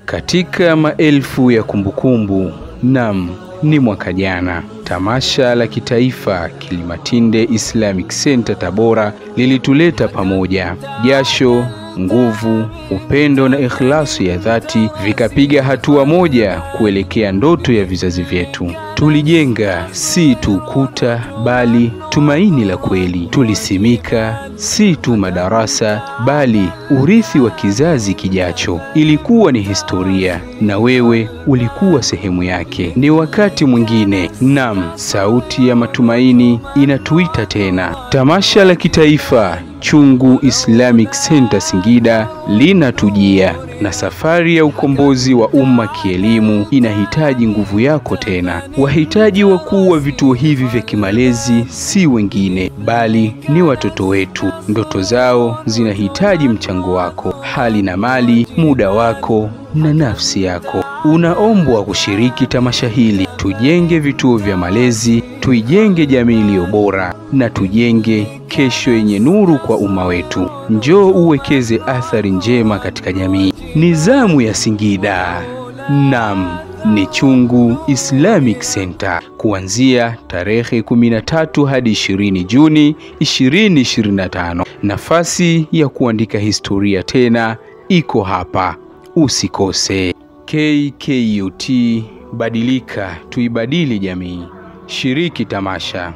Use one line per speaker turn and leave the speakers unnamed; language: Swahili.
Katika maelfu ya kumbukumbu, naam, ni mwaka jana, tamasha la kitaifa Kilimatinde Islamic Center Tabora lilituleta pamoja. Jasho, nguvu, upendo na ikhlasu ya dhati vikapiga hatua moja kuelekea ndoto ya vizazi vyetu. Tulijenga si tu kuta bali tumaini la kweli. Tulisimika si tu madarasa bali urithi wa kizazi kijacho. Ilikuwa ni historia na wewe ulikuwa sehemu yake. Ni wakati mwingine, naam, sauti ya matumaini inatuita tena. Tamasha la kitaifa Chungu Islamic Center Singida linatujia, na safari ya ukombozi wa umma kielimu inahitaji nguvu yako tena. Wahitaji wakuu wa vituo hivi vya kimalezi si wengine bali ni watoto wetu. Ndoto zao zinahitaji mchango wako, hali na mali, muda wako na nafsi yako. Unaombwa kushiriki tamasha hili. Tujenge vituo vya malezi, tuijenge jamii iliyo bora na tujenge kesho yenye nuru kwa umma wetu. Njoo uwekeze athari njema katika jamii. Ni zamu ya Singida. Naam, ni Chungu Islamic Center kuanzia tarehe 13 hadi 20 Juni 2025. Nafasi ya kuandika historia tena iko hapa. Usikose. KKUT, badilika, tuibadili jamii. Shiriki tamasha.